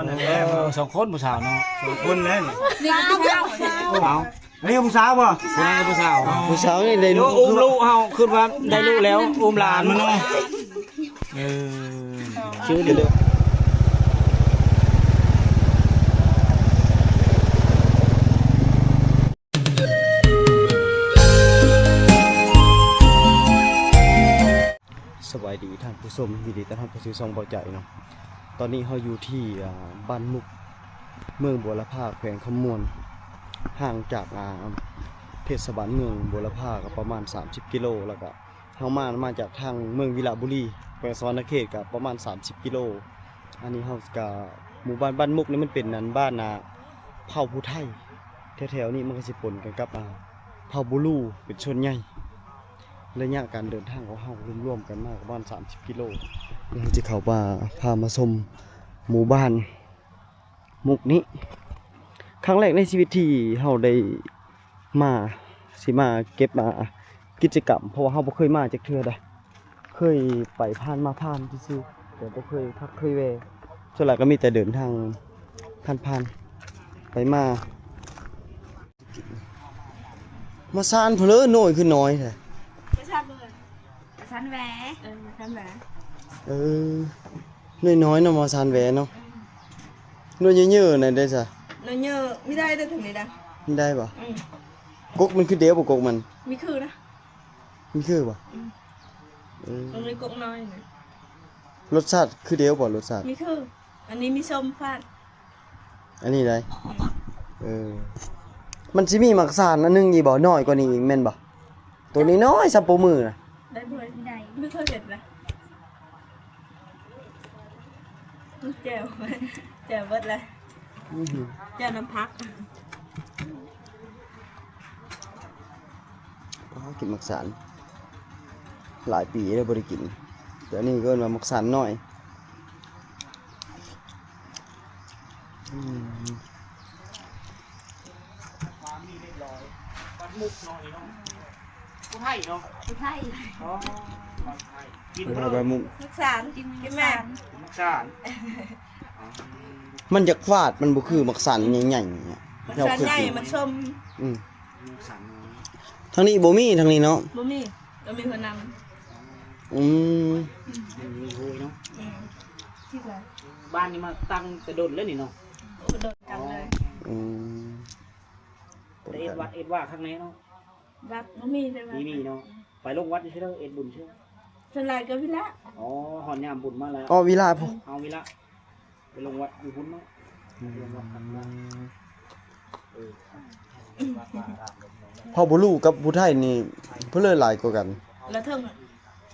ເອີ ສອງຄົນຜູ້ສາວເນາະ ສອງຄົນແມ່ນ ນີ້ຜູ້ສາວ ເອົາ ອັນນີ້ຜູ້ສາວບໍ່? ຜູ້ສາວ ຜູ້ສາວນີ້ໄດ້ລູກ ອຸ້ມລູກເຮົາ ຄິດວ່າໄດ້ລູກແລ້ວ ອຸ້ມຫຼານ ເອີ ຊື່ນີ້ເດີ. ສະບາຍດີທ່ານຜູ້ຊົມ ຍິນດີຕ້ອນຮັບເຂົ້າສູ່ຊ່ອງເບົາໃຈເນາະ. ຕອນນີ້ເຮົາຢູ່ທີ່ ອ່າ ບ້ານມຸກ ເມືອງບົວລະພາ ແຂວງຄຳມ່ວນ ຫ່າງຈາກ ອ່າ ເທດສະບານເມືອງບົວລະພາກໍປະມານສາມສິບກິໂລ ແລ້ວກໍເຮົາມາ ມາຈາກທາງເມືອງວິລະບູລີ ແຂວງສະຫວັນນະເຂດ ກໍປະມານສາມສິບກິໂລ. ອັນນີ້ເຮົາກໍ ໝູ່ບ້ານບ້ານມຸກນີ້ ມັນເປັນ ອັນ ບ້ານ ອ່າ ເຜົ່າຜູ້ໄທ ແຖວໆນີ້ມັນກໍຊິປົນກັນກັບ ອ່າ ເຜົ່າບູລູເປັນສ່ວນໃຫຍ່. ໄລຍະການເດີນທາງຂອງເຮົາລວມໆກັນມາປະມານສາມສິບກິໂລ ເຮົາຈະເຂົ້າມາ ພາມາຊົມໝູ່ບ້ານມຸກນີ້ ຄັ້ງແລກໃນຊີວິດທີ່ເຮົາໄດ້ມາ ຊິມາເກັບ ອ່າ ກິດຈະກຳ ເພາະວ່າເຮົາບໍ່ເຄີຍມາຈັກເທື່ອໃດ ເຄີຍໄປຜ່ານມາຜ່ານຊື່ໆ ແຕ່ບໍ່ເຄີຍພັກເຄີຍແວ່ ສ່ວນຫຼາຍກໍມີແຕ່ເດີນທາງຜ່ານໆໄປມາ. ມາຊານເພີ້ນເລີຍ ໜ່ວຍຄືນ້ອຍແທ້ ມາຊານເພີ້ນ ມາຊານແວ ເອີ ມາຊານແວ ເອີ ນ້ອຍໆເນາະ ມາຊານແວເນາະ ໜ່ວຍເຍີະໆນັ້ນເດ້ຊະ ໜ່ວຍເຍີະ ມີໄດ້ເດ້ ເຖິງນີ້ໄດ້ ມີໄດ້ບໍ່? ອືມ ກົກມັນຄືດຽວບໍ່ ກົກມັນ ມີຄືນະ ມີຄືບໍ່? ອືມ ເອີ ມັນມີກົກນ້ອຍນະ ລົດຊາດຄືດຽວບໍ່? ລົດຊາດ ມີຄື ອັນນີ້ມີສົ້ມຟາດ ອັນນີ້ໄດ໋ ອືມ ເອີ ມັນຊິມີໝາກສານອັນໜຶ່ງອີກບໍ່? ນ້ອຍກວ່ານີ້ອີກແມ່ນບໍ່? ໂຕນ້ອຍໆ ສ່ຳໂປ້ມືນະ ໄດ້ບໍ່? ໄດ້ ບໍ່ເຄີຍເຫັນນະ ແຈ່ວ ແຈ່ວເບິດລະ ອື ແຈ່ວນ້ຳຜັກ. ອໍ ກິນໝາກສານ ຫຼາຍປີແລ້ວບໍ່ໄດ້ກິນ ແຕ່ອັນນີ້ເອີ້ນວ່າໝາກສານນ້ອຍ ອືມ ບ້ານມຸກເນາະ ນີ້ເນາະ ຜູ້ໄທເນາະ ຜູ້ໄທ ອໍ ບ້ານໄທ ກິນບໍ່? ໝາກສານ ກິນແມ່ ໝາກສານ ມັນຢາກຟາດ ມັນບໍ່ຄືໝາກສານໃຫຍ່ໆ ໝາກສານໃຫຍ່ມັນສົ້ມ ອືມ ທາງນີ້ບໍ່ມີ ທາງນີ້ເນາະ ບໍ່ມີ ກໍມີຫົວນຳ ອືມ ມັນມີໂຮຍເນາະ ອືມ ບ້ານນີ້ມາຕັ້ງແຕ່ດົນແລ້ວນີ້ເນາະ ໂອ້ ດົນກັນເລີຍ ອືມ ໄດ້ເຮັດວັດເຮັດວາຂ້າງໃນເນາະ ວັດບໍ່ມີເລີຍ ມີ ມີເນາະ ໄປລົງວັດຢູ່ເຊີ ເຮັດບຸນເຊີ ສ່ວນຫຼາຍກໍວິລະ ອໍ ຮອດຍາມບຸນມາແລ້ວ ອໍ ວິລະພຸ້ນ ເອົາວິລະ ໄປລົງວັດຢູ່ພຸ້ນເນາະ ອືມ ລົງວັດກັນເນາະ ເອີ ເຜົ່າບູລູກັບຜູ້ໄທນີ້ ເພິ່ນເລີຍຫຼາຍກວ່າກັນ ລະເທິງ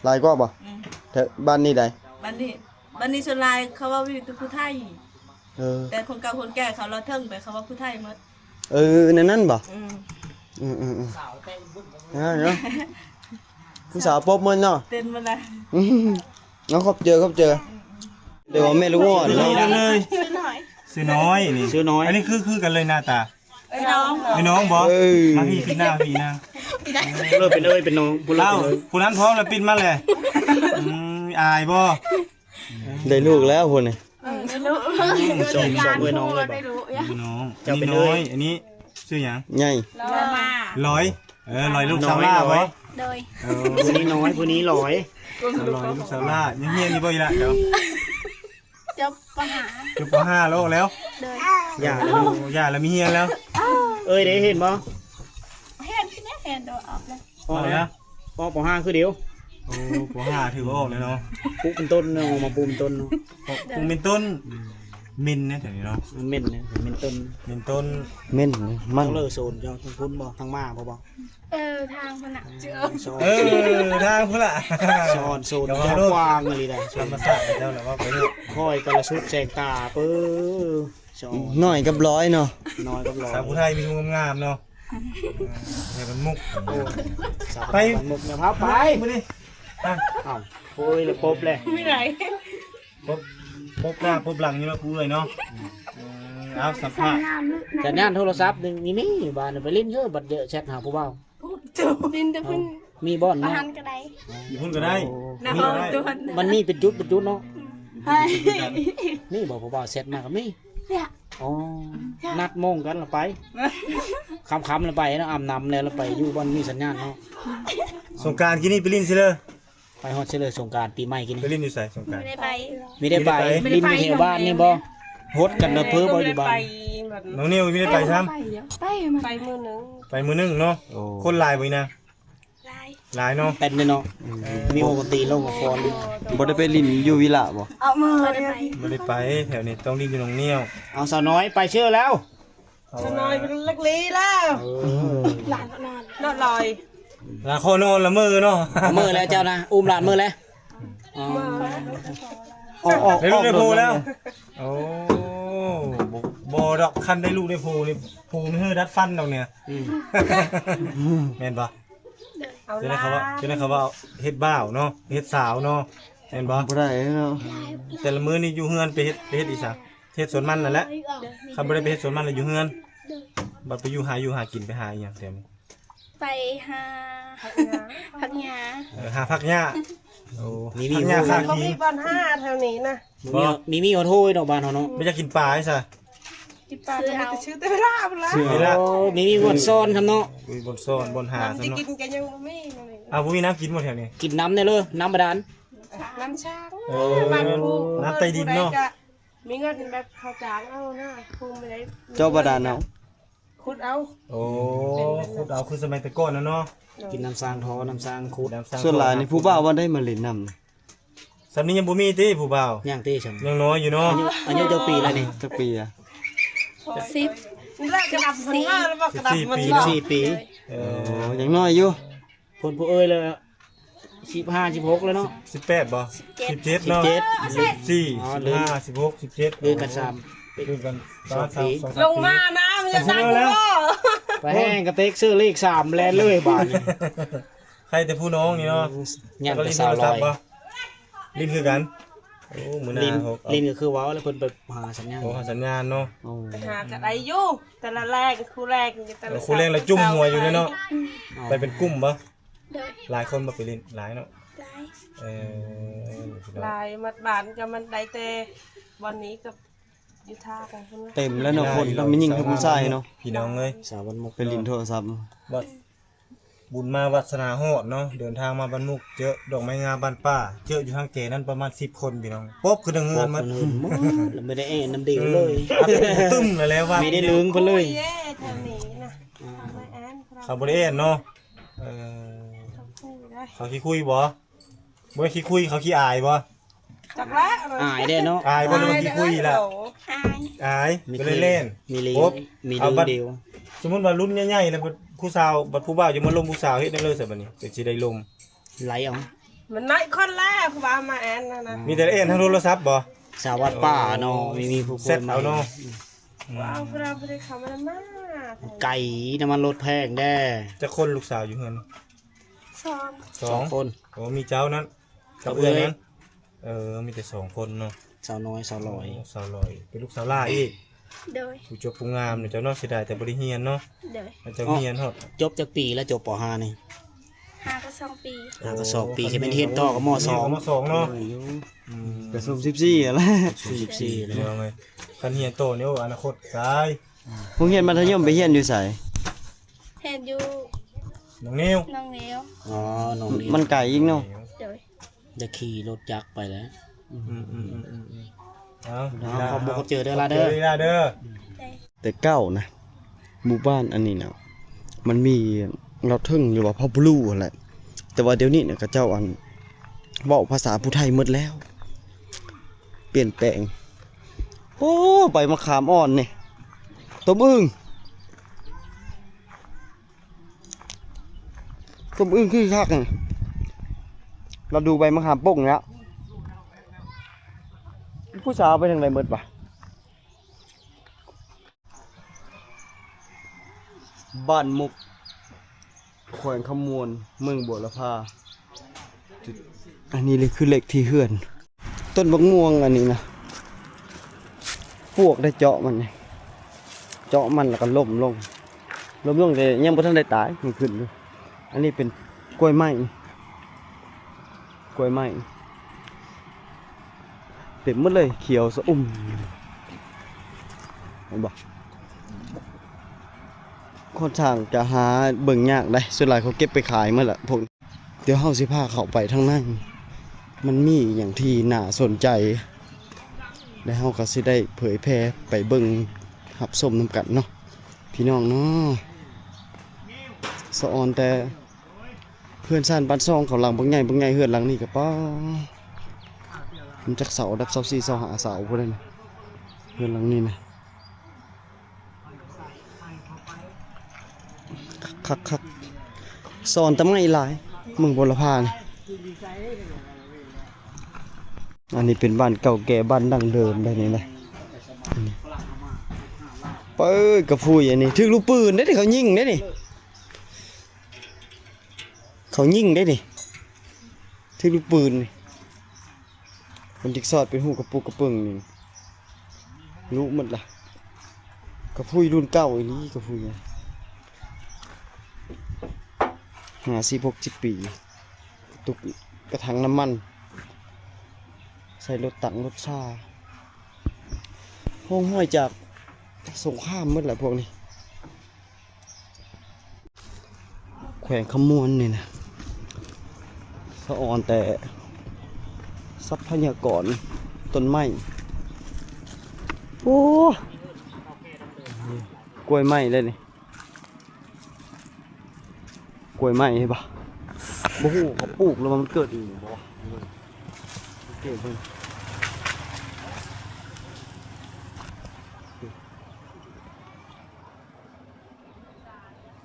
ຫຼາຍກວ່າບໍ່? ອືມ ແຖວບ້ານນີ້ໃດ? ບ້ານນີ້ ບ້ານນີ້ສ່ວນຫຼາຍເຂົາເວົ້າຢູ່ແຕ່ຜູ້ໄທ ເອີ ແຕ່ຄົນເກົ່າຄົນແກ່ເຂົາລະເທິງ ແຕ່ເຂົາເວົ້າຜູ້ໄທໝົດ ເອີ ແນວນັ້ນບໍ່? ອືມ ອືມໆໆ ເນາະ ຜູ້ສາວປົບໝົດເນາະ ເຕັ້ນໝົດລະ ເອົາ ຂອບໃຈ ຂອບໃຈ ດຽວແມ່ລູກອ່ອນເນາະ ຊື່ນ້ອຍ ຊື່ນ້ອຍ ນີ້ ຊື່ນ້ອຍ ອັນນີ້ຄື ຄືກັນເລີຍໜ້າຕາ ເອີຍນ້ອງ ເອີຍນ້ອງບໍ່? ເອີຍ ມາພີ້ ປິດໜ້າພີ້ນາ ເລີກເປັນເອີຍເປັນນ້ອງ ຜູ້ເລີກເປັນເອີຍ ຜູ້ນັ້ນພ້ອມແລ້ວ ປິດມາແຫຼະ ອືມ ອາຍບໍ່? ໄດ້ລູກແລ້ວພຸ້ນນີ້ ເອີ ໄດ້ລູກ ອືມ ສອງ ສອງເອີຍນ້ອງເລີຍບໍ່? ໄດ້ລູກ ເອີຍນ້ອງ ເຈົ້າເປັນເອີຍ ອັນນີ້ຊື່ຫຍັງ? ໃຫຍ່ ລອຍ ລອຍ ເອີ ລອຍລູກສາວຫຼ້າບໍ່? ໂດຍ ເອີ ຜູ້ນີ້ນ້ອຍ ຜູ້ນີ້ລອຍ ລອຍລູກສາວຫຼ້າ ຍັງຮຽນຢູ່ບໍ່ອີ່ຫຼ້າເຈົ້າ? ຈົບ ປໍຫ້າ ຈົບ ປໍຫ້າ ແລ້ວ ອອກແລ້ວ ໂດຍ ຢ່າ ໂອ້ ຢ່າແລ້ວ ມີຮຽນແລ້ວ ເອີຍ ໄດ້ເຫັນບໍ່? ເຫັນ ເຫັນ ໂດຍ ອອກແລ້ວ ອອກແລ້ວ ອອກ ປໍຫ້າ ຄືດຽວ ໂອ້ ປໍຫ້າ ຖືວ່າອອກແລ້ວເນາະ ປູກເປັນຕົ້ນເນາະ ມາປູກເປັນຕົ້ນເນາະ ປູກເປັນຕົ້ນ ອືມ ເມັນນະ ແຖວນີ້ເນາະ ເມັນນະ ເມັນຕົ້ນ ເມັນຕົ້ນ ເມັນມັນ ເລີໂຊນເຈົ້າ ທາງພຸ້ນບໍ່? ທາງມາບໍ່? ເອີ ທາງພຸ້ນນະ ເອີ ທາງພຸ້ນລະ ສອນໂຊນເຈົ້າກວ້າງອີ່ຫຼີໃດ໋ ທຳມະຊາດເຈົ້າລະເວົ້າໄປເນາະ ຂ້ອຍກໍລະສຸດແສງຕາ ເປີ ສອນ ນ້ອຍກັບລອຍເນາະ ນ້ອຍກັບລອຍ ສາວຜູ້ໄທມີຮູບງາມໆເນາະ ເອີ ໃຫ້ມັນມຸກ ໂອ້ ສາວໄປ ບ້ານມຸກນະ ພາໄປມື້ນີ້ ອ້າວ ໂອ້ຍ ລະປົບແຫຼະ ມີຫຼາຍ ປົບ ປົບໜ້າປົບຫຼັງຢູ່ເນາະ ຜູ້ເອື້ອຍເນາະ ເອີ ເອົາ ສຳພາດ ສັນຍານໂທລະສັບນີ້ມີຢູ່ບ້ານ ໄປຫຼິ້ນເດີ້ ບັດເຈີແຊັດຫາຜູ້ບ່າວ ດິນແຕ່ເພິ່ນ ມີບ່ອນເນາະ ຢູ່ພຸ້ນກໍໄດ້ ໂອ້ ມັນມີເປັນຈຸດເປັນຈຸດເນາະ ອືມ ມີບໍ່ ຜູ້ບ່າວແຊັດມາກໍມີ. ເນຍ ອໍ ເນຍ ນັດໂມງກັນລະໄປ ຄ່ຳໆລະໄປເນາະ ອາບນ້ຳແລ້ວລະໄປຢູ່ບ່ອນມີສັນຍານເນາະ. ສົງການກີ້ນີ້ໄປຫຼິ້ນໃສເລີ? ໄປຮອດໃສເລີ ສົງການປີໃໝ່ກີ້ນີ້? ໄປຫຼິ້ນຢູ່ໃສສົງການ? ບໍ່ໄດ້ໄປ ມີໄດ້ໄປ ມີໄດ້ໄປ ຫຼິ້ນຢູ່ແຖວບ້ານນີ້ບໍ່? ຫົດກັນເດີເພີບໍ່ຢູ່ບ້ານ? ນ້ອງນິວມີໄດ້ໄປຊ້ຳ? ໄປ ໄປມື້ໜຶ່ງ ໄປມື້ໜຶ່ງເນາະ. ໂອ້ ຄົນຫຼາຍບໍ່ອີ່ນາ? ຫຼາຍ ຫຼາຍເນາະ ແປ້ນເນາະ. ອືມ ມີວົງດົນຕີລົງຄອນ ບໍ່ໄດ້ໄປຫຼິ້ນຢູ່ວິລະບໍ່? ເອົາມາ ບໍ່ໄດ້ໄປ ບໍ່ໄດ້ໄປ ແຖວນີ້ຕ້ອງຫຼິ້ນຢູ່ໜອງນ້ຽວ. ເອົາ ສາວນ້ອຍໄປເຊີແລ້ວ ສາວນ້ອຍເປັນເລັກລີແລ້ວ. ເອີ ຫຼານນອນ ນອນລອຍ ຫຼານຂໍນອນລະເມີເນາະ ເມີແລ້ວເຈົ້ານະ ອຸ້ມຫຼານເມີແລ້ວ. ອໍ ອອກ ອອກ ໄດ້ລູກໄດ້ໂພແລ້ວ. ໂອ້ ບໍ່ ບໍ່ດອກ ຄັນໄດ້ລູກໄດ້ໂພນີ້ ໂພນີ້ເຮີດັດຟັນດອກນີ້. ອືມ ແມ່ນບໍ່? ເຈົ້ານາຍເຂົາວ່າ ເຈົ້ານາຍເຂົາວ່າເຮັດບ່າວເນາະ ເຮັດສາວເນາະ ແມ່ນບໍ່? ບໍ່ໄດ້ເນາະ ແຕ່ລະມື້ນີ້ຢູ່ເຮືອນໄປເຮັດ ໄປເຮັດອີ່ສາງ ເຮັດສວນມັນນັ້ນແຫຼະ. ຄັນບໍ່ໄດ້ໄປເຮັດສວນມັນລະຢູ່ເຮືອນ ບັດໄປຢູ່ຫາຢູ່ຫາກິນ ໄປຫາອີ່ຫຍັງແຖວນີ້? ໄປຫາ ຜັກຫຍ້າ ເອີ ຫາຜັກຫຍ້າ. ໂອ້ ມີ ມີ ຜັກຫຍ້າ ໂອ້ ຄາຄີ ບໍ່ມີບ່ອນຫາແຖວນີ້ນະ. ມີ ມີ ມີຮອດໂຮຍດອກບ້ານເຮົາເນາະ. ບໍ່ຢາກກິນປາໃສ? ກິນປາ ຊື້ເອົາ ແຕ່ມັນຊິຊື້ແຕ່ເວລາພຸ້ນລະ ຊື້ເອົາ. ໂອ້ ມີ ມີບ່ອນຊ້ອນຊ້ຳເນາະ ມີບ່ອນຊ້ອນບ່ອນຫາຊ້ຳເນາະ. ກິນກໍຍັງບໍ່ມີ. ອ້າວ ບໍ່ມີນ້ຳກິນບໍ່ແຖວນີ້? ກິນນ້ຳແດ່ເລີ ນ້ຳບາດານ ນ້ຳຊ້າງ. ເອີ ບ້ານຜູ້ ນ້ຳໃຕ້ດິນເນາະ ຜູ້ໃດກະມີເງິນແບບເຂົ້າຈ້າງເອົານະ ຜູ້ບໍ່ໄດ້ ເຈາະບາດານເອົາ ຂຸດເອົາ. ໂອ້ ຂຸດເອົາ ຄືສະໄໝແຕ່ກ່ອນນະເນາະ. ໂດຍ ກິນນ້ຳຊ້າງທໍ່ ນ້ຳຊ້າງຂຸດ. ສ່ວນຫຼາຍນີ້ຜູ້ບ່າວວ່າໄດ້ມາຫຼິ້ນນຳ ສ່ຳນີ້ຍັງບໍ່ມີຕິຜູ້ບ່າວ? ຍັງຕິ ສ່ຳນີ້ຍັງນ້ອຍຢູ່ເນາະ. ອາຍຸ ອາຍຸຈັກປີແລ້ວນີ້? ຈັກປີອະ? ສິບ ນີ້ແຫຼະກະດັບເພິ່ນມາແລ້ວ ກະດັບ ສິບສີ່ປີເນາະ ສິບສີ່ປີ. ເອີ ໂອ້ ຍັງນ້ອຍຢູ່ ເພິ່ນຜູ້ເອີຍແລ້ວ ສິບຫ້າ ສິບຫົກແລ້ວເນາະ. ສິບແປດບໍ່? ສິບເຈັດ ສິບເຈັດເນາະ ສິບເຈັດ ສິບສີ່ ສິບຫ້າ ສິບຫົກ ສິບເຈັດ ເດືອນກັນສາມ ເດືອນກັນສອງປີ. ລົງມານະ ມັນຈະສັກບໍ່? ໄປແຮງກະເຕັກຊື້ເລກສາມແລ່ນເລີຍບາດນີ້. ໃຄແຕ່ຜູ້ນ້ອງນີ້ເນາະ. ອືມ ຍັງແຕ່ສາວລອຍ ຫຼິ້ນໂທລະສັບບໍ່? ຫຼິ້ນຄືກັນ. ໂອ້ ມື້ໜ້າຫຼິ້ນ ຫຼິ້ນກໍຄືເວົ້າແລ້ວ ເພິ່ນໄປຫາສັນຍານ. ໂອ້ ຫາສັນຍານເນາະ. ໂອ້ ໄປຫາກໍໄດ້ຢູ່ ແຕ່ລະແລງ ຄູ່ແລງ ແຕ່ລະ ເອີ ຄູ່ແລງລະຈຸ້ມຫົວຢູ່ເນາະ. ອໍ ໄປເປັນກຸ່ມບໍ່? ໂດຍ ຫຼາຍຄົນບໍ່ໄປຫຼິ້ນ? ຫຼາຍເນາະ ຫຼາຍ. ເອີ ຫຼາຍ ໝົດບ້ານກໍມັນໄດ້ແຕ່ບ່ອນນີ້ກັບຢູ່ທ່າກັນພຸ້ນ. ເຕັມແລ້ວເນາະ ຄົນທັງແມ່ຍິງທັງຜູ້ຊາຍເນາະ ພີ່ນ້ອງເອີຍ. ສາວບ້ານມຸກໄປຫຼິ້ນໂທລະສັບ ບັດ ບຸນມາວາດສະໜາຮອດເນາະ ເດີນທາງມາບ້ານມຸກ ເຈີດອກໄມ້ງາມບ້ານປ່າ ເຈີຢູ່ທາງແຈນັ້ນປະມານສິບຄົນພີ່ນ້ອງ ປົບຂຶ້ນທາງເຮືອນໝົດ. ບໍ່ໄດ້ແອນນຳເດວເລີຍ ຕຶ້ມແລ້ວວ່າ ມີໄດ້ລຶງເພິ່ນເລີຍ. ເຂົາບໍ່ໄດ້ແອນເນາະ. ເອີ ເຂົາຂີ້ຄຸຍບໍ່? ບໍ່ແມ່ນຂີ້ຄຸຍ ເຂົາຂີ້ອາຍບໍ່? ຈັກແລ້ວ ອາຍແດ່ເນາະ. ອາຍບໍ່ ຫຼືວ່າຂີ້ຄຸຍລະ? ອາຍ ອາຍ ມີ ກໍເລີຍແລ່ນ ມີລີ ປົບ ມີ ເອົາບັດ ເດີ ສົມມຸດວ່າລຸ້ນໃຫຍ່ໆແລ້ວ ຜູ້ສາວ ບັດຜູ້ບ່າວຈະມາລົມຜູ້ສາວ ເຮັດແນວໃດຊັ້ນບາດນີ້ ຈັ່ງຊິໄດ້ລົມ? ໄລ່ເອົາ ມັນນ້ອຍຄົນແລ້ວ ຜູ້ບ່າວມາແອນນັ້ນນະ. ມີແຕ່ແອນທາງໂທລະສັບບໍ່? ສາວວັດປ່າເນາະ ມີ ມີຜູ້ຄົນ ແຊັດເອົາເນາະ. ອືມ ວ່າເຮົາບໍ່ໄດ້ເຂົ້າມານຳ ມາ ໄກນະ ມັນລົດແພງແດ່. ຈັກຄົນລູກສາວຢູ່ເຮືອນ? ສອງ ສອງ ສອງຄົນ. ໂອ້ ມີເຈົ້ານັ້ນ ກັບເອື້ອຍນັ້ນ. ເອີ ມີແຕ່ສອງຄົນເນາະ ສາວນ້ອຍ ສາວຫຼອຍ. ໂອ້ ສາວຫຼອຍ ເປັນລູກສາວຫຼ້າອີກ. ໂດຍ ຜູ້ຈົບຜູ້ງາມເນາະ ເຈົ້າເນາະ. ເສຍດາຍແຕ່ບໍ່ໄດ້ຮຽນເນາະ. ໂດຍ ເຈົ້າຮຽນຮອດ ຈົບຈັກປີແລ້ວ? ຈົບ ປໍຫ້າ ນີ້ ຫາກໍສອງປີ ຫາກໍສອງປີ. ໂອ້ ຄັນແມ່ນຮຽນຕໍ່ກໍ ມໍສອງ ມໍສອງເນາະ. ອືມ ອືມ ກໍຊຸມສິບສີ່ຫັ້ນແຫຼະ ຊຸມສິບສີ່ເນາະ. ຄັນຮຽນຕໍ່ນີ້ ໂອ້ ອະນາຄົດກາຍ. ໂຮງຮຽນມັດທະຍົມໄປຮຽນຢູ່ໃສ? ຮຽນຢູ່ໜອງເນວ ໜອງເນວ. ອໍ ໜອງເນວ ມັນໄກອີກເນາະ. ໂດຍ ໄດ້ຂີ່ລົດຈັກໄປແລ້ວ. ອືມ ອືມ ເອົາ ເອົາ ຂອບໃຈເດີຫຼາເດີ ເດີຫຼາເດີ. ແຕ່ເກົ່ານະ ໝູ່ບ້ານອັນນີ້ນະ ມັນມີລາວເຖິງ ຫຼືວ່າເຜົ່າບລູຫັ້ນແຫຼະ ແຕ່ວ່າດຽວນີ້ນະ ເຂົາເຈົ້າ ອັນ ເວົ້າພາສາຜູ້ໄທໝົດແລ້ວ ປ່ຽນແປງ. ໂອ້ ໃບມະຂາມອ່ອນນີ້ ຕົ້ມອຶ່ງ ຕົ້ມອຶ່ງຄືຄັກນີ້ ລະດູໃບມະຂາມປົ່ງນີ້ລະ. ຜູ້ສາວໄປທາງໃດໝົດວະ? ບ້ານມຸກ ແຂວງຄຳມ່ວນ ເມືອງບົວລະພາ. ອັນນີ້ເລີຍຄືເລກທີ່ເຮືອນ. ຕົ້ນບັກມ່ວງອັນນີ້ນະ ປວກໄດ້ເຈາະມັນນີ້ ເຈາະມັນແລ້ວກໍລົ້ມລົງ ລົ້ມລົງ ແຕ່ຍັງບໍ່ທັນໄດ້ຕາຍ ມັນຂຶ້ນຢູ່. ອັນນີ້ເປັນກ້ວຍໄມ້ ກ້ວຍໄມ້. ເຕັມໝົດເລີຍ ຂຽວຊະອຸ່ມ ເຫັນບໍ່? ຂ້ອນຂ້າງຈະຫາເບິ່ງຍາກເດ້ ສ່ວນຫຼາຍເຂົາເກັບໄປຂາຍໝົດລະພວກ. ດຽວເຮົາຊິພາເຂົ້າໄປທາງໃນ ມັນມີອີ່ຫຍັງທີ່ໜ້າສົນໃຈ ແລະເຮົາກໍຊິໄດ້ເຜີຍແຜ່ໄປເບິ່ງຮັບຊົມນຳກັນເນາະ ພີ່ນ້ອງເນາະ. ສະອອນແຕ່ເຮືອນຊານບ້ານຊ່ອງເຂົາ ຫຼັງບັກໃຫຍ່ ບັກໃຫຍ່. ເຮືອນຫຼັງນີ້ກໍ ປ້າ ມັນຈັກເສົາ ດັບຊາວສີ່ ຊາວຫ້າເສົາພຸ້ນນະ ເຮືອນຫຼັງນີ້ນະ. ຄັກໆໆ ສອນຕະໄມ້ຫຼາຍ ເມືອງບົວລະພານີ້. ອັນນີ້ເປັນບ້ານເກົ່າແກ່ ບ້ານດັ້ງເດີມໄດ໋ນີ້ນະ. ເປີດກະພຸ້ຍ ອັນນີ້ຖືກລູກປືນເດ້ ເຂົາຍິງເດ້ນີ້ ເຂົາຍິງເດ້ນີ້ ຖືກລູກປືນນີ້. ມັນຈິກຊອດເປັນຮູກະປຸກກະເປິງນີ້ ລຸໝົດລະ. ກະພຸ້ຍລຸ້ນເກົ່າອີ່ຫຼີ ກະພຸ້ຍຫ້າສິບຫົກສິບປີ ຕຸກກະຖັງນ້ຳມັນ ໃສ່ລົດຕັງລົດຊາ ຮ່ອງຮອຍຈາກສົງຄາມໝົດລະພວກນີ້. ແຂວງຄຳມ່ວນນີ້ນະ ສະອອນແຕ່ຊັບພະຍາກອນຕົ້ນໄມ້. ໂອ້ ກ້ວຍໄມ້ເດ້ນີ້ ກ້ວຍໄມ້ເຫັນບໍ່? ບໍ່ຮູ້ເຂົາປູກແລ້ວວ່າມັນເກີດອີ່ຫຍັງບໍ່ ເກັບເບິ່ງ.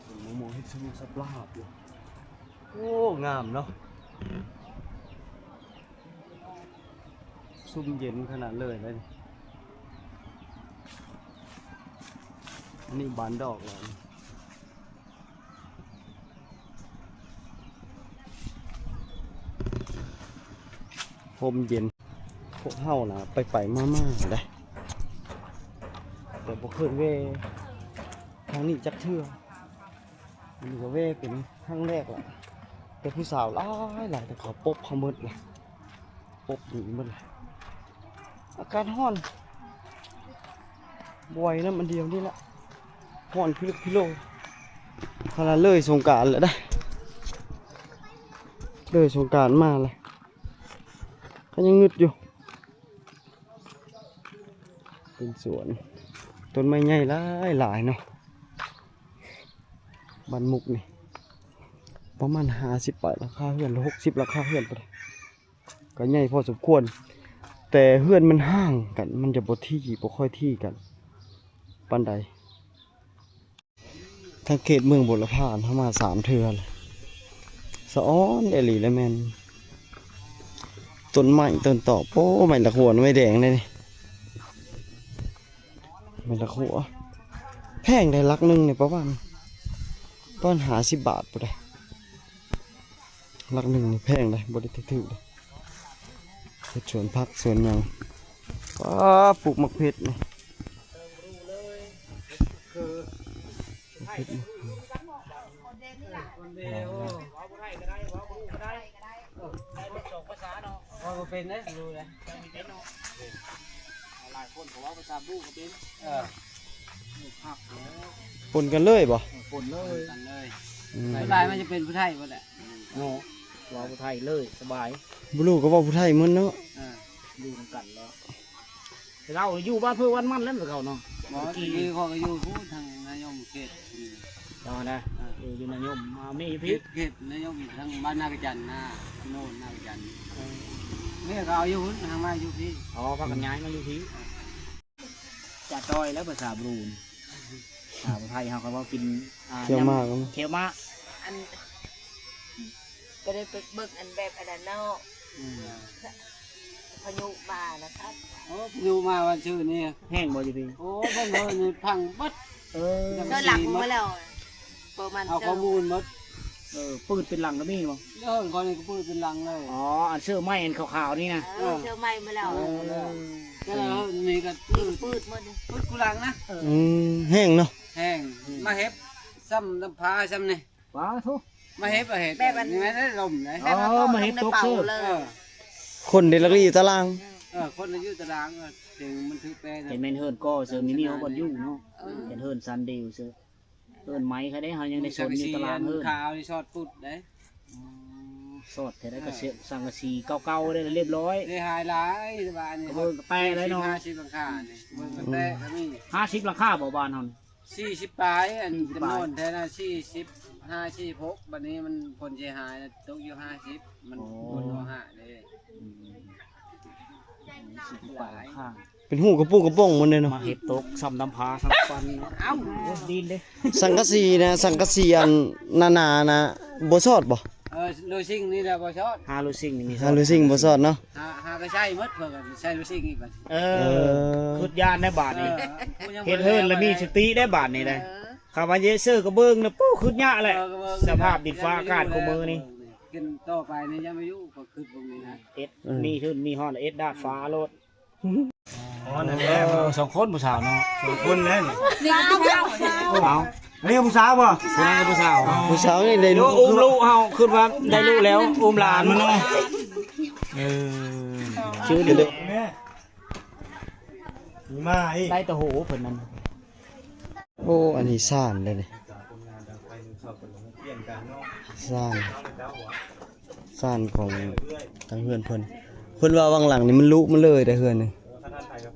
ເຫັນໝໍ່ໆເຮັດສະຫມຸກສະປາບຢູ່. ໂອ້ ງາມເນາະ ຊຸ່ມເຢັນຂະໜາດເລີຍເດ້. ອັນນີ້ບານດອກແລ້ວ ຮົ່ມເຢັນ. ພວກເຮົານະໄປໆມາໆໄດ໋ ແຕ່ບໍ່ເຄີຍແວ່ທາງນີ້ຈັກເທື່ອ. ອັນນີ້ກໍແວ່ເປັນຄັ້ງແລກລະ ແຕ່ຜູ້ສາວຫຼາຍໆ ແຕ່ເຂົາປົບເຮົາໝົດລະ ປົບໜີໝົດລະ. ອາກາດຮ້ອນ ບໍ່ໄຫວນຳອັນດຽວນີ້ລະ ຮ້ອນພິລຶກພິໂລ. ຂະໜາດເລີຍສົງການແລ້ວໄດ໋ ເລີຍສົງການມາແລ້ວ ກໍຍັງງຶດຢູ່. ເປັນສວນ ຕົ້ນໄມ້ໃຫຍ່ຫຼາຍໆເນາະ. ບ້ານມຸກນີ້ປະມານຫ້າສິບປາຍຫຼັງຄາເຮືອນ ຫຼື ຫົກສິບຫຼັງຄາເຮືອນປານໃດ ກໍໃຫຍ່ພໍສົມຄວນ ແຕ່ເຮືອນມັນຫ່າງກັນ ມັນຈະບໍ່ຖີ່ ບໍ່ຄ່ອຍຖີ່ກັນປານໃດ. ທາງເຂດເມືອງບົວລະພາ ເຮົາມາສາມເທື່ອແລ້ວ ສະອອນອີ່ຫຼີແຫຼະ ແມ່ນຕົ້ນໄມ້ຕົ້ນຕອກ. ໂອ້ ໄມ້ລະຂົວ ໄມ້ແດງເດ້ນີ້ ໄມ້ລະຂົວ ແພງໄດ໋ ຫຼັກໜຶ່ງນີ້ປະມານ ປະມານຫ້າສິບບາດພຸ້ນໃດ໋. ຫຼັກໜຶ່ງນີ້ແພງເດ້ ບໍ່ໄດ້ຖືກເດ້. ເຮັດສວນຜັກສວນຫຍັງ ປ້າ ປູກໝາກເຜັດນີ້ ໝາກເຜັດນີ້ ເວົ້າບໍ່ເປັນເດ້ ຮູ້ເດ້ ຫຼາຍຄົນກໍເວົ້າພາສາບຣູກໍເປັນ ເອີ ປົນກັນເລີຍບໍ່? ເອີ ປົນເລີຍ ປົນກັນເລີຍ ອືມ ສ່ວນຫຼາຍມັນຈະເປັນຜູ້ໄທໝົດແຫຼະ ເນາະ ເວົ້າຜູ້ໄທເລີຍ ສະບາຍ ບຣູກໍເວົ້າຜູ້ໄທໝົດເນາະ ເອີ ຢູ່ນຳກັນແລ້ວ ແຕ່ເຮົາຢູ່ບ້ານເພິ່ນບ້ານມັນແລ້ວ ແຕ່ເກົ່າເນາະ ບໍ່ ແຕ່ກີ້ ແຕ່ກີ້ຂ້ອຍກໍຢູ່ພຸ້ນ ທາງນາຍົມເຂດ ເຈົ້ານະ ເອີ ຢູ່ນາຍົມ ມາມີຢູ່ພີ້ ເຂດນາຍົມ ທາງບ້ານນາກະຈັນນະ ໂນນນາກະຈັນ ເອີ ເມຍກໍເອົາຢູ່ພຸ້ນ ທາງມາຢູ່ພີ້ ອໍ ພາກັນຍ້າຍມາຢູ່ພີ້ ຈະຕ້ອຍແລ້ວພາສາບຣູນ ພາສາໄທເຮົາກໍເວົ້າກິນ ອ່າ ຂຽວໝາກ ຂຽວໝາກ ອັນ ກໍໄດ້ໄປເບິ່ງອັນແບບອັນນັ້ນເນາະ ອືມ ພາຍຸມານະຄັບ ໂອ້ ພາຍຸມາວັນຊື່ນີ້ ແຮງບໍ່ຢູ່ພີ້? ໂອ້ ເບິ່ງເຮີນີ້ພັງເບິດ ເອີ ເຊີນຫຼັງມາແລ້ວ ປະມານ ເອົາຂໍ້ມູນໝົດ ເອີ ປືນເປັນຫຼັງກໍມີບໍ່? ເອີ ຂ້ອຍນີ້ກໍປືນເປັນຫຼັງເລີຍ ອໍ ອັນເສື້ອໄມ້ອັນຂາວໆນີ້ນະ ເອີ ເອີ ເຊີນໃໝ່ມາແລ້ວ ເອີ ເອີ ນີ້ກໍປືນ ປືນໝົດ ປືນກູຫຼັງນະ ເອີ ອືມ ແຮງເນາະ ແຮງ ອືມ ມາເຮັດຊ້ຳນ້ຳພາຊ້ຳນີ້ ວ້າໂທ້ ມາເຮັດ ມາເຮັດແບບອັນນີ້ແມ່ນໄດ້ລົມເດ້ ອໍ ມາເຮັດຕົກເຊີ ເອີ ຄົນເດລັກລີຕາລາງ ອືມ ເອີ ຄົນລະຢູ່ຕາລາງ ເອີ ເຖິງມັນຖືກແປນ ເຫັນແມ່ນເຮືອນກໍ່ເຊີ ມີມີເຮົາບໍ່ຢູ່ເນາະ ເອີ ເຫັນເຮືອນຊັນເດວເຊີ ເຮືອນໄມ້ໃຜເດ້ ເຮົາຍັງໄດ້ຊົນຢູ່ຕາລາງເຮືອນ ຂາວນີ້ຊອດປຸດເດ້ ອືມ ຊອດແທ້ໃດ ເອີ ກະເຊ ສັງກະສີເກົ່າໆເດ້ ລຽບລ້ອຍ ໄດ້ຫາຍຫຼາຍ ແຕ່ວ່າອັນນີ້ ກະເບິ່ງກະແຕະເລີຍເນາະ ຫ້າສິບຫຼັງຄານີ້ ເບິ່ງກະແຕະກະມີ ຫ້າສິບຫຼັງຄາບໍ່ບ້ານເຮົານີ້? ສີ່ສິບປາຍ ອັນ ສີ່ສິບປາຍ ຈຳນວນແທ້ນະ ສີ່ສິບຫ້າ ສີ່ສິບຫົກ ບັດນີ້ມັນຜົນເສຍຫາຍຕົກຢູ່ຫ້າສິບ ມັນ ໂອ້ ຄົນບໍ່ຫາເດ້ ອືມ ສີ່ສິບປາຍຫຼັງຄາ ເປັນຮູກະປຸກະປົ່ງໝົດເດ້ເນາະ ມາເຮັດຕົກຊ້ຳນຳພາຊ້ຳຟັນ ເອົ້າ ໂອ້ ດີນເດ້ ສັງກະສີນະ ສັງກະສີອັນໜາໆນະ ບໍ່ຊອດບໍ່? ເອີ ໂລຊິງນີ້ແຫຼະບໍ່ຊອດ ຫາໂລຊິງນີ້ມີຊອດ ຫາໂລຊິງບໍ່ຊອດເນາະ ຫາ ຫາກະໃຊ້ໝົດ ເພິ່ນກະໃຊ້ໂລຊິງອີກບັດ ເອີ ເອີ ຄິດຢ້ານໄດ້ບາດນີ້ ເອີ ເຮັດເຮືອນລະມີສະຕິໄດ້ບາດນີ້ໄດ໋ ເອີ ຄຳວ່າເຢເຊີກະເບິ່ງນະ ປູ້ ຄິດຍາກແຫຼະ ເອີ ກະເບິ່ງ ສະພາບດິນຟ້າອາກາດຄູ່ມື້ນີ້ ຂຶ້ນຕໍ່ໄປນີ້ຍັງບໍ່ຢູ່ ກະຄິດເບິ່ງນີ້ນະ ເອັດ ເອີ ມີທຶນມີຮອດ ເອັດດາດຟ້າໂລດ ອໍ ນັ້ນແຫຼະ ເອີ ສອງຄົນຜູ້ສາວເນາະ ສອງຄົນແລ້ວນີ້ ສາວ ເອົາ ອັນນີ້ຜູ້ສາວບໍ່? ຜູ້ສາວ ຜູ້ສາວນີ້ເດ້ ໂອ້ ອຸ້ມລູກເຮົາ ຄິດວ່າໄດ້ລູກແລ້ວ ອຸ້ມຫຼານ ເອີ ຊື່ນີ້ ມີມາອີກ ໄດ້ແຕ່ໂຫເພິ່ນນັ້ນ ໂອ້ ອັນນີ້ຊານເດ້ນີ້ ຊານ ຊານຂອງທາງເຮືອນເພິ່ນ ເພິ່ນວ່າຫວ່າງຫຼັງນີ້ມັນລຸມາເລີຍເດ້ເຮືອນນີ້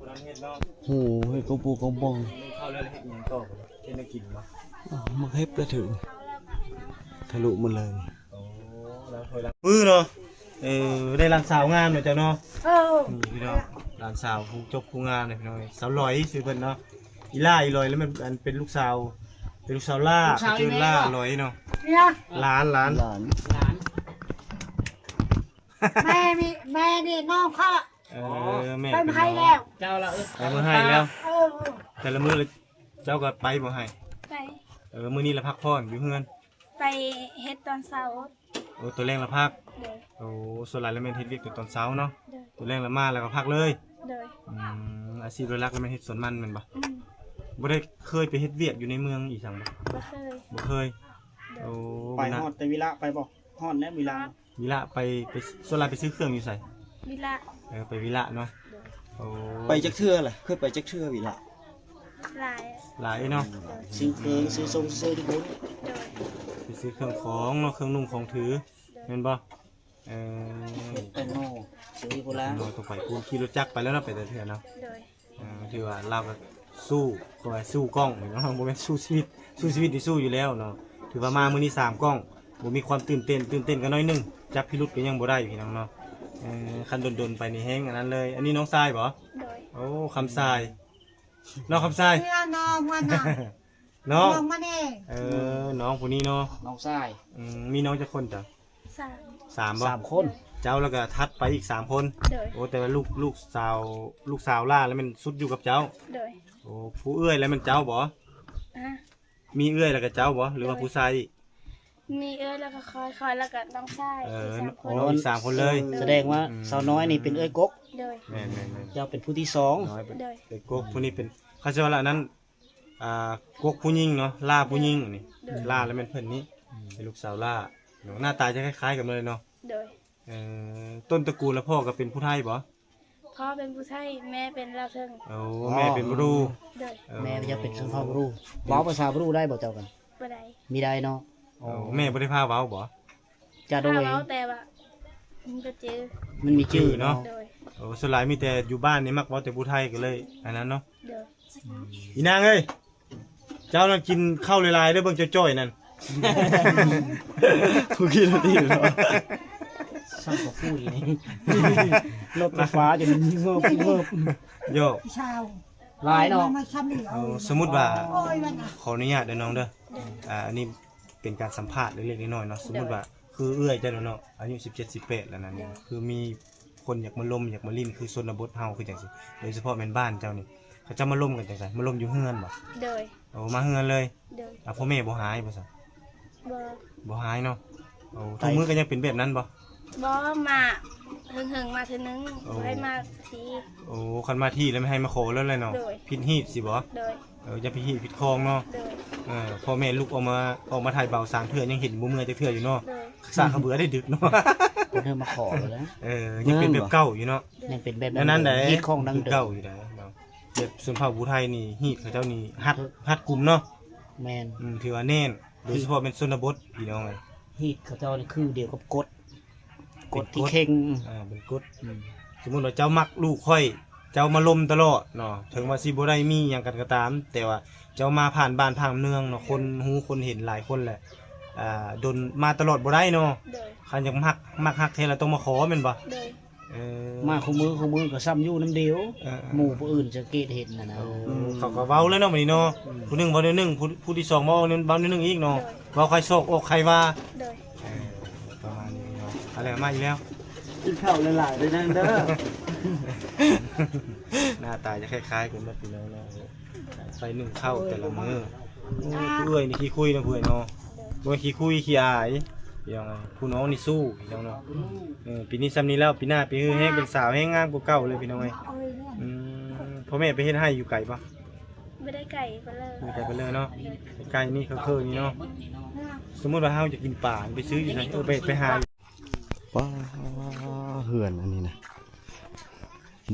ໂຫ ເຮັດກອງປູກອງປ່ອງ ເຂົ້າແລ້ວເຮັດຫຍັງຕໍ່ ເຮັດແນວກິນບໍ່? ອາ ໝາກເຫັບລະຖືກ ທະລຸໝົດເລີຍ ໂອ້ ລາວຖອຍຫຼັງ ມື້ເນາະ ເອີ ໄດ້ຫຼານສາວງາມເນາະເຈົ້າເນາະ ເອີ ນີ້ພີ່ນ້ອງ ຫຼານສາວຜູ້ຈົບຜູ້ງາມເນາະພີ່ນ້ອງ ສາວຫຼອຍຊື່ເພິ່ນເນາະ ອີຫຼ້າອີຫຼອຍ ແລ້ວແມ່ນ ອັນ ເປັນລູກສາວ ເປັນລູກສາວຫຼ້າ ລູກສາວ ເອີ້ນຫຼ້າ ອີແມ່ເນາະ ຫຼອຍເນາະ ຫຼານ ຫຼານ ຫຼານ ແມ່ນີ້ ແມ່ນີ້ນ້ອງຂ້ອຍ ເອີ ແມ່ ໄປໃຫ້ແລ້ວ ເຈົ້າລະ ເອີ ໄປໃຫ້ແລ້ວ ເອີ ແຕ່ລະມື້ລະ ເຈົ້າກະໄປບໍ່ໃຫ້? ໄປ ເອີ ມື້ນີ້ລະພັກຜ່ອນຢູ່ເຮືອນ ໄປເຮັດຕອນເຊົ້າ ໂອ້ ຕອນແລງລະພັກ ໂດຍ ໂອ້ ສ່ວນຫຼາຍລະແມ່ນເຮັດວຽກແຕ່ຕອນເຊົ້າເນາະ ໂດຍ ຕອນແລງລະມາລະກະພັກເລີຍ ໂດຍ ອືມ ອາຊີບຫຼັກລະແມ່ນເຮັດສວນມັນແມ່ນບໍ່? ອືມ ບໍ່ໄດ້ເຄີຍໄປເຮັດວຽກຢູ່ໃນເມືອງອີ່ສັງບໍ່? ບໍ່ເຄີຍ ບໍ່ເຄີຍ ໂດຍ ໂອ້ ໄປຮອດແຕ່ວິລະໄປບໍ່? ຮອດແລ້ວວິລະ ວິລະໄປ ໄປ ສ່ວນຫຼາຍໄປຊື້ເຄື່ອງຢູ່ໃສ? ວິລະ ເອີ ໄປວິລະເນາະ ໂດຍ ໂອ້ ໄປຈັກເທື່ອລະ? ເຄີຍໄປຈັກເທື່ອວິລະ? ຫຼາຍ ຫຼາຍເນາະ ຊື້ເຄື່ອງ ຊື້ຊົງ ຊື້ຢູ່ພຸ້ນ ໂດຍ ໄປຊື້ເຄື່ອງຂອງເນາະ ເຄື່ອງນຸ່ງຂອງຖື ໂດຍ ແມ່ນບໍ່? ເອີ ເຮັດແຕງໂມ ຊື້ຢູ່ພຸ້ນລະ ເນາະ ຕ້ອງໄປພຸ້ນ ຂີ່ລົດຈັກໄປແລ້ວເນາະ ໄປແຕ່ເທື່ອເນາະ ໂດຍ ເອີ ຖືວ່າລາວກະສູ້ ເຂົາວ່າສູ້ກ້ອງເນາະ ບໍ່ແມ່ນສູ້ຊີວິດ ສູ້ຊີວິດນີ້ສູ້ຢູ່ແລ້ວເນາະ ຖືວ່າມາມື້ນີ້ສາມກ້ອງ ບໍ່ມີຄວາມຕື່ນເຕັ້ນ ຕື່ນເຕັ້ນກະໜ້ອຍໜຶ່ງ ຈັບພິລຸດກະຍັງບໍ່ໄດ້ພີ່ນ້ອງເນາະ ເອີ ຄັນດົນໆໄປນີ້ແຮງອັນນັ້ນເລີຍ ອັນນີ້ນ້ອງຊາຍບໍ່? ໂດຍ ໂອ້ ຄຳຊາຍ ນ້ອງຄຳຊາຍ ເພື່ອນນ້ອງວ່ານະ ນ້ອງ ນ້ອງມາແດ່ ເອີ ນ້ອງຜູ້ນີ້ເນາະ ນ້ອງຊາຍ ອືມ ມີນ້ອງຈັກຄົນເຈົ້າ? ສາມ ສາມບໍ່? ສາມຄົນ ເຈົ້າລະກະຖັດໄປອີກສາມຄົນ ໂດຍ ໂອ້ ແຕ່ວ່າລູກ ລູກສາວ ລູກສາວຫຼ້າລະແມ່ນສຸດຢູ່ກັບເຈົ້າ ໂດຍ ໂອ້ ຜູ້ເອື້ອຍລະແມ່ນເຈົ້າບໍ່? ອາ ມີເອື້ອຍລະກະເຈົ້າບໍ່ ຫຼືວ່າ ໂດຍ ຜູ້ຊາຍອີກ? ມີເອື້ອຍລະກະຂ້ອຍ ຂ້ອຍລະກະນ້ອງຊາຍ ເອີ ອີກສາມຄົນ ໂອ້ ອີກສາມຄົນເລີຍ ສະແດງວ່າ ອືມ ສາວນ້ອຍນີ້ເປັນເອື້ອຍກົກ ໂດຍ ແມ່ນໆໆ ເຈົ້າເປັນຜູ້ທີສອງ ນ້ອຍເປັນ ໂດຍ ເອື້ອຍກົກ ຜູ້ນີ້ເປັນ ເຂົາເອີ້ນວ່າອັນນັ້ນ ອ່າ ກົກຜູ້ຍິງເນາະ ຫຼ້າຜູ້ຍິງນີ້ ໂດຍ ຫຼ້າລະແມ່ນເພິ່ນນີ້ ອືມ ເປັນລູກສາວຫຼ້າເນາະ ໜ້າຕາຈະຄ້າຍໆກັນເລີຍເນາະ ໂດຍ ເອີ ຕົ້ນຕະກູນລະພໍ່ກະເປັນຜູ້ໄທບໍ່? ພໍ່ເປັນຜູ້ໄທ ແມ່ເປັນລາວເທິງ ໂອ້ ອໍ ແມ່ເປັນບຣູ ໂດຍ ເອີ ແມ່ຈະເປັນຊົນເຜົ່າບຣູ ເວົ້າພາສາບຣູໄດ້ບໍ່ເຈົ້າກະ? ບໍ່ໄດ້ ມີໄດ້ເນາະ ໂອ້ ແມ່ບໍ່ໄດ້ພາເວົ້າບໍ່? ຈະໂດຍ ພາເວົ້າແຕ່ວ່າມັນກະຈື່ ມັນມີຈື່ເນາະ ໂດຍ ໂອ້ ສ່ວນຫຼາຍມີແຕ່ຢູ່ບ້ານນີ້ມັກເວົ້າແຕ່ຜູ້ໄທກະເລີຍອັນນັ້ນເນາະ ໂດຍ ອືມ ອີນາງເອີຍ ເຈົ້ານັ້ນກິນເຂົ້າຫຼາຍໆເດີ ເບິ່ງເຈົ້າຈ່ອຍນັ້ນ ຜູ້ກິນໂລຕີເນາະ ຊ່າງກະຟູ້ນີ້ ລົດໄຟຟ້າຈົນເງີບເງີບ ໂຢ ຊາວ ຫຼາຍເນາະ ເອົາ ສົມມຸດວ່າ ໂອ້ຍ ຂໍອະນຸຍາດເດີນ້ອງເດີ ໂດຍ ອ່າ ອັນນີ້ເປັນການສຳພາດເລັກໆນ້ອຍໆເນາະ ໂດຍ ສົມມຸດວ່າ ຄືເອື້ອຍເຈົ້າເນາະ ອາຍຸສິບເຈັດ ສິບແປດແລ້ວນັ້ນ ໂດຍ ຄືມີຄົນຢາກມາລົມ ຢາກມາຫຼິ້ນ ຄືຊົນນະບົດເຮົາຄືຈັ່ງຊີ້ ໂດຍສະເພາະແມ່ນບ້ານເຈົ້ານີ້ ເຂົາເຈົ້າມາລົມກັນຈັ່ງໃດ? ມາລົມຢູ່ເຮືອນບໍ່? ໂດຍ ໂອ້ ມາເຮືອນເລີຍ ໂດຍ ອາ ພໍ່ແມ່ບໍ່ຮ້າຍບໍ່ຊະ? ບໍ່ ບໍ່ຮ້າຍເນາະ ໂອ້ ທຸກມື້ກະຍັງເປັນແບບນັ້ນບໍ່? ບໍ່ ມາເຫິງໆມາເທື່ອໜຶ່ງ ໂອ້ ບໍ່ໃຫ້ມາທີ ໂອ້ ຄັນມາທີແລ້ວແມ່ນໃຫ້ມາຂໍແລ້ວແຫຼະເນາະ ໂດຍ ຜິດຮີດຊີ້ບໍ່? ໂດຍ ເອີ ຢ່າຜິດຮີດຜິດຄອງເນາະ ໂດຍ ເອີ ພໍ່ແມ່ລຸກອອກມາ ອອກມາໄຖ່ເບົາສາມເທື່ອຍັງເຫັນບໍ່ເມື່ອຍຈັກເທື່ອຢູ່ເນາະ ໂດຍ ສາກຂະເບືອໄດ້ດຶກເນາະ ເພິ່ນເລີ່ມມາຂໍແລ້ວ. ເອີ ຍັງເປັນແບບເກົ່າຢູ່ເນາະ ຍັງເປັນແບບນັ້ນໃດ໋ ຮີດຄອງດັ່ງເດີມ ເກົ່າຢູ່ໃດ໋ເນາະ. ແບບຊົນເຜົ່າຜູ້ໄທນີ້ ຮີດເຂົາເຈົ້ານີ້ຮັດ ຮັດກຸມເນາະ. ແມ່ນ ອືມ ຖືວ່າແໜ້ນ ໂດຍສະເພາະແມ່ນຊົນນະບົດພີ່ນ້ອງເອີຍ. ຮີດເຂົາເຈົ້ານີ້ຄືດຽວກັບກົດ ກົດທີ່ເຄັ່ງ ເປັນກົດ ອ່າ ເປັນກົດ. ອືມ ສົມມຸດວ່າເຈົ້າມັກລູກຂ້ອຍ ເຈົ້າມາລົມຕະຫຼອດເນາະ ເຖິງວ່າຊິບໍ່ໄດ້ມີຫຍັງກັນກໍຕາມ ແຕ່ວ່າເຈົ້າມາຜ່ານບ້ານຜ່ານເມືອງເນາະ ຄົນຮູ້ຄົນເຫັນຫຼາຍຄົນແຫຼະ ອ່າ ດົນມາຕະຫຼອດບໍ່ໄດ້ເນາະ. ໂດຍ ຄັນຢາກມັກ ມັກຮັກແທ້ລະຕ້ອງມາຂໍແມ່ນບໍ່? ໂດຍ ເອີ ມາຄູ່ມື້ຄູ່ມື້ກໍຊ້ຳຢູ່ນຳດຽວ ເອີໆ ໝູ່ຜູ້ອື່ນສັງເກດເຫັນຫັ້ນນະ. ໂອ້ ເຂົາກໍເວົ້າແລ້ວເນາະ ບັດນີ້ເນາະ ອືມ ຜູ້ໜຶ່ງເວົ້າແນວໜຶ່ງ ຜູ້ ຜູ້ທີສອງເວົ້າ ເວົ້າແນວໜຶ່ງອີກເນາະ. ໂດຍ ເວົ້າຄ່ອຍຊອກອອກໃຄວ່າ. ໂດຍ ເອີ ປະມານນີ້ເນາະ. ເອົາແລ້ວ ມາອີກແລ້ວ ກິນເຂົ້າຫຼາຍໆເດີນາງເດີ. ໜ້າຕາຈະຄ້າຍໆກັນເບິດພີ່ນ້ອງເນາະ ໄປໜຶ້ງເຂົ້າແຕ່ລະມື້. ໂອ້ຍ ຜູ້ເອື້ອຍນີ້ຂີ້ຄຸຍເນາະ ຜູ້ເອື້ອຍເນາະ ບໍ່ແມ່ນຂີ້ຄຸຍຂີ້ອາຍພີ່ນ້ອງ. ຜູ້ນ້ອງນີ້ສູ້ພີ່ນ້ອງເນາະ. ເອີ ປີນີ້ຊ່ຳນີ້ແລ້ວ ປີໜ້າໄປຮືແຮງເປັນສາວແຮງງາມກວ່າເກົ່າເລີຍພີ່ນ້ອງເອີຍ. ອືມ ພໍ່ແມ່ໄປເຮັດໄຮ່ຢູ່ໄກບໍ່? ບໍ່ໄດ້ໄກປານໃດ ບໍ່ໄດ້ໄກປານໃດເນາະ ໃກ້ໆນີ້ ເຄີໆນີ້ເນາະ. ສົມມຸດວ່າເຮົາຢາກກິນປາ ໄປຊື້ຢູ່ໃສ? ເອີ ໄປ ໄປຫາ. ປ້າ ເຮືອນອັນນີ້ນະ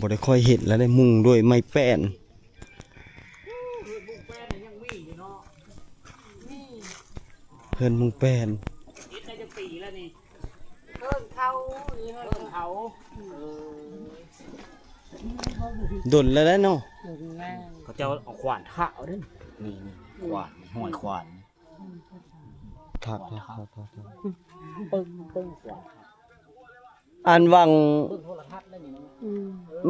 ບໍ່ໄດ້ຄ່ອຍເຫັນແລ້ວເດ້ ມຸງດ້ວຍໄມ້ແປ້ນ. ເຮືອນມຸງແປ້ນ ເຮັດໄດ້ຈັກປີແລ້ວນີ້? ເຮືອນເກົ່າ ເຮືອນເກົ່າ ເອີ ດົນແລ້ວເນາະ. ເຂົາເຈົ້າເອົາຂວານຖາກເອົາເດ້ ນີ້ໆ ຂວານ ຫ້ອຍຂວານ ຖາກ ຖາກ ຖາກ ຖາກ ປຶ້ງ ປຶ້ງ ຂວານ. ອັນຫວ່າງ ເບິ່ງໂທລະທັດແລ້ວນີ້ເນາະ. ອື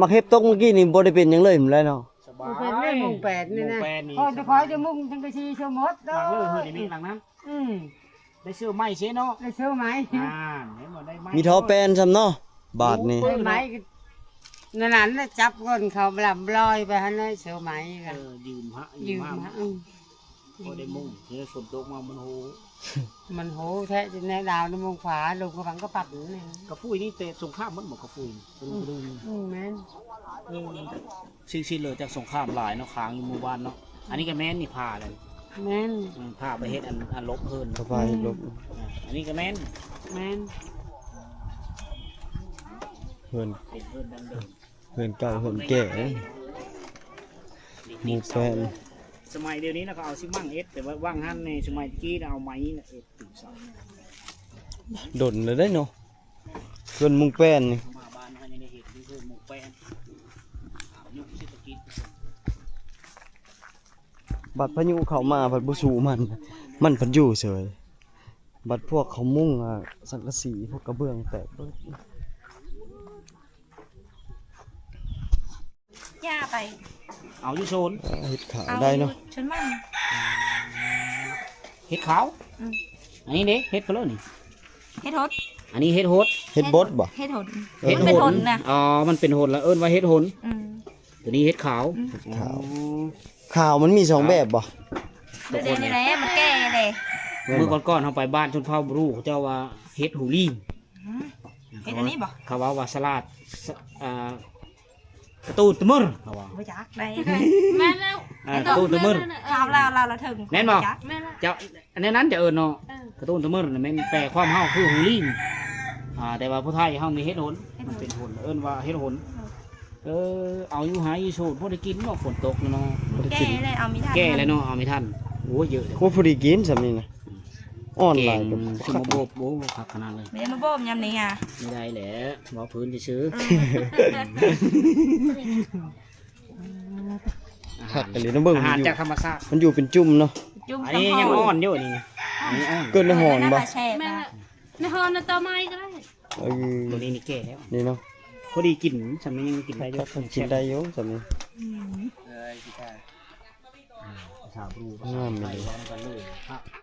ມ ໝາກເຫັບຕົກມື້ກີ້ນີ້ບໍ່ໄດ້ເປັນຫຍັງເລີຍແມ່ນແລ້ວເນາະ. ສະບາຍ ໝູ່ແປດເລີຍ ໝູ່ແປດນີ້ ຂ້ອຍຈະ ຂ້ອຍຈະມຸງຈັກກະຊີເຊື່ອໝົດ. ຫຼັງເລີຍ ເຮືອນນີ້ ຫຼັງນັ້ນ. ອືມ ໄດ້ເຊື້ອໃໝ່ເຊເນາະ ໄດ້ເຊື້ອໃໝ່. ອ່າ ເຫັນບໍ່ ໄດ້ໃໝ່ ມີທໍ່ແປນຊ້ຳເນາະ ບາດນີ້ ໄດ້ໃໝ່. ນັ້ນໆ ຈັບຄົນເຂົາລຳລອຍໄປຫັ້ນເລີຍ ເຊື້ອໃໝ່. ເອີ ຢືມພະ ຢືມພະ ອືມ ພໍໄດ້ມຸງ ເອີ ຝົນຕົກມາມັນໂຫ ມັນໂຫແທ້. ແນວດາວໃນມຸງຝາ ລົມກະຟັງກະປັດນີ້ ກະຟຸຍນີ້ແຕ່ສົງຄາມໝົດບໍ່? ກະຟຸຍນີ້ ອືມ ອືມ ແມ່ນ. ເອີ ສິ່ງທີ່ເຫຼືອຈາກສົງຄາມຫຼາຍເນາະ ຄ້າງຢູ່ໝູ່ບ້ານເນາະ. ອັນນີ້ກະແມ່ນນີ້ ຜ້າແລ້ວ ແມ່ນ ອືມ ຜ້າໄປເຮັດອັນ ອັນຫຼົບເຮືອນ ສະບາຍຫຼົບ. ອ່າ ອັນນີ້ກະແມ່ນ ແມ່ນ ເຮືອນ ເປັນເຮືອນດັ້ງເດີມ. ເຮືອນເກົ່າເຮືອນແກ່ ໝູ່ແປນ. ສະໄໝດຽວນີ້ລະເຂົາເອົາຊິມັງເຮັດ ແຕ່ວ່າຫວ່າງຫັ້ນນີ້ ສະໄໝຕະກີ້ນະເອົາໄມ້ລະເຮັດຕີນເສົາ. ດົນແລ້ວເດ້ເນາະ ເຮືອນມຸງແປນນີ້. ມາບ້ານເຮົາຍັງໄດ້ເຫັນຢູ່ເຮືອນມຸງແປນ ຍຸກເສດຖະກິດ. ບັດພາຍຸເຂົ້າມາ ບັດບໍ່ສູ້ມັນ ມັນພັດຢູ່ເສີຍ. ບັດພວກເຂົາມຸງ ອາ ສັງກະສີ ພວກກະເບື້ອງແຕກເບິດ. ຢ່າໄປ ເອົາຢູ່ໂຊນ ເອີ ເຫັດຂາວ ເອົາໄດ້ເນາະ ຢູ່ໂຊນມັນ. ເຫັດຂາວ ອືມ ອັນນີ້ເດ້ ເຫັດກະເລີນີ້ ເຫັດຫົດ. ອັນນີ້ເຫັດຫົດ ເຫັດບົດບໍ່? ເຫັດຫົດ ເອີ ມັນເປັນຫົນນະ. ອໍ ມັນເປັນຫົນລະເອີ້ນວ່າເຫັດຫົນ. ອືມ ໂຕນີ້ເຫັດຂາວ. ອືມ ເຫັດຂາວ ອໍ ຂາວມັນມີສອງແບບບໍ່? ເດີ ເດີນີ້ແຫຼະ ມັນແກ່ເດ້. ແມ່ນບໍ່? ມື້ກ່ອນໆ ເຮົາໄປບ້ານຊົນເຜົ່າບຣູ ເຂົາເຈົ້າວ່າເຫັດຫູລີງ. ຫື ເຫັດອັນນີ້ບໍ່? ເຂົາເວົ້າວ່າສະຫຼາດ ສະ ອ່າ ກະຕູນຕະມຶດ ເຂົາວ່າ. ບໍ່ຈັກໄດ໋. ແມ່ນແລ້ວ ເອີ ກະຕູນຕະມຶດ. ລາວ ລາວ ລາວເຖິງ ແມ່ນບໍ່? ຈັກ ແມ່ນແລ້ວ ເຈົ້າ ອັນນັ້ນຈະເອີ້ນເນາະ. ເອີ ກະຕູນຕະມຶດນະແມ່ນແປຄວາມເຮົາຄືຫູລີງ. ອ່າ ແຕ່ວ່າຜູ້ໄທເຮົານີ້ເຫັດຫົນ ເຫັດຫົນ ມັນເປັນຫົນ ເອີ້ນວ່າເຫັດຫົນ. ເອີ ເອີ ເອົາຢູ່ໄຮ່ຢູ່ສວນ ພໍໄດ້ກິນເນາະ ຝົນຕົກເນາະ. ບໍ່ໄດ້ກິນ ແກ່ແລ້ວ ເອົາມີທັນ ແກ່ແລ້ວເນາະ ເອົາມີທັນ. ໂອ້ຍ ເຢີະເດ້ ໂອ້ ພໍດີກິນຊ່ຳນີ້ນະ. ອ່ອນຫຼາຍ ແກງ ກັບ ສົມບົບ ໂອ້ ຄັກຂະໜາດເລີຍ. ບໍ່ໄດ້ມາໂບມຍາມນີ້ຫາ ບໍ່ໄດ້ແຫຼະ ເວົ້າພື້ນຊື່ໆ. ເອີ ຄັກອີ່ຫຼີນະ ເບິ່ງ ອາຫານຈາກທຳມະຊາດ ມັນຢູ່ເປັນຈຸ່ມເນາະ. ຈຸ່ມ ອັນນີ້ຍັງອ່ອນຢູ່ນີ້ ອັນນີ້ອ່ອນ. ເກີດໃນຫອນບໍ່? ແມ່ນລະ ໃນຫອນນະ ຕໍ່ໄມ້ກໍໄດ້. ເອີ ໂຕນີ້ນີ້ແກ່ແລ້ວ ນີ້ເນາະ ພໍດີກິນ ຊ່ຳນີ້ຍັງກິນໄດ້ຢູ່ ກິນໄດ້ຢູ່ຊ່ຳນີ້. ອືມ ເອີຍ ສາວບຣູ ງາມ ໄປ ເວົ້ານຳກັນເລີຍ.